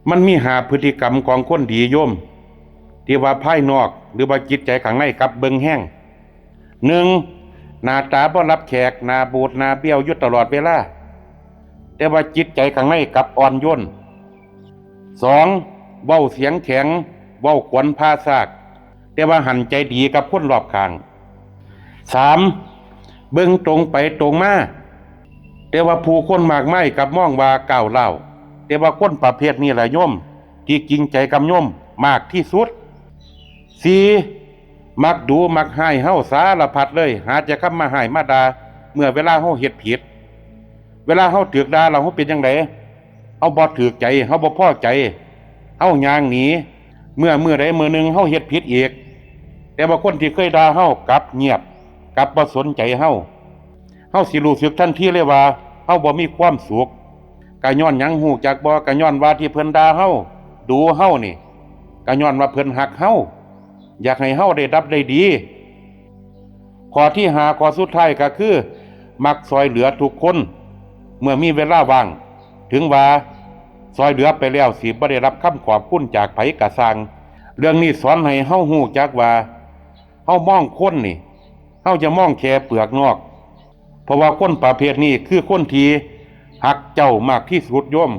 ມັນມີຫ້າພຶດຕິກຳຂອງຄົນດີໂຍມ ທີ່ວ່າພາຍນອກ ຫຼືວ່າຈິດໃຈຂ້າງໃນກັບເບິ່ງແຮງ. ໜຶ່ງ, ໜ້າຕາບໍ່ຮັບແຂກ, ໜ້າບູດໜ້າບ້ຽວຢູ່ຕະຫຼອດເວລາ, ແຕ່ວ່າຈິດໃຈຂ້າງໃນກັບອ່ອນໂຍນ. ສອງ, ເວົ້າສຽງແຂງ, ເວົ້າຂວັນພາຊາກ, ແຕ່ວ່າຫັນໃຈດີກັບຄົນລອບຂ້າງ. ສາມ, ເບິ່ງຕົງໄປຕົງມາ, ແຕ່ວ່າຜູ້ຄົນມາກມາຍກັບມອງວ່າກ້າວຮ້າວ, ແຕ່ວ່າຄົນປະເພດນີ້ລະໂຍມ ທີ່ຈິງໃຈກັບໂຍມມາກທີ່ສຸດ. ສີ່, ມັກດຸມັກຮ້າຍເຮົາສາລະພັດເລີຍ, ຫາແຕ່ຄຳມາຮ້າຍມາດ່າເມື່ອເວລາເຮົາເຮັດຜິດ. ເວລາເຮົາຖືກດ່າແລ້ວເຮົາເປັນຈັ່ງໃດ? ເຮົາບໍ່ຖືກໃຈ, ເຮົາບໍ່ພໍໃຈ, ເຮົາຍ່າງໜີ. ເມື່ອມື້ໃດມື້ໜຶ່ງເຮົາເຮັດຜິດອີກ, ແຕ່ວ່າຄົນທີ່ເຄີຍດ່າເຮົາກັບງຽບ, ກັບບໍ່ສົນໃຈເຮົາ, ເຮົາຊິຮູ້ສຶກທັນທີເລີຍວ່າເຮົາບໍ່ມີຄວາມສຸກ. ກະຍ້ອນຫຍັງຮູ້ຈັກບໍ່? ກະຍ້ອນວ່າທີ່ເພິ່ນດ່າເຮົາ, ດູເຮົານີ້, ກະຍ້ອນວ່າເພິ່ນຮັກເຮົາ, ຢາກໃຫ້ເຮົາໄດ້ດັບໄດ້ດີ. ຂໍ້ທີຫ້າ ຂໍ້ສຸດທ້າຍກໍຄື ມັກຊ່ອຍເຫຼືອທຸກຄົນເມື່ອມີເວລາວ່າງ, ເຖິງວ່າຊ່ອຍເຫຼືອໄປແລ້ວຊິບໍ່ໄດ້ຮັບຄຳຂອບຄຸນຈາກໃຜກໍຊ່າງ. ເລື່ອງນີ້ສອນໃຫ້ເຮົາຮູ້ຈັກວ່າ ເຮົາມອງຄົນນີ້, ເຮົາຢ່າມອງແຄ່ເປືອກນອກ, ເພາະວ່າຄົນປະເພດນີ້ຄືຄົນທີ່ຮັກເຈົ້າມາກທີ່ສຸດໂຍມ.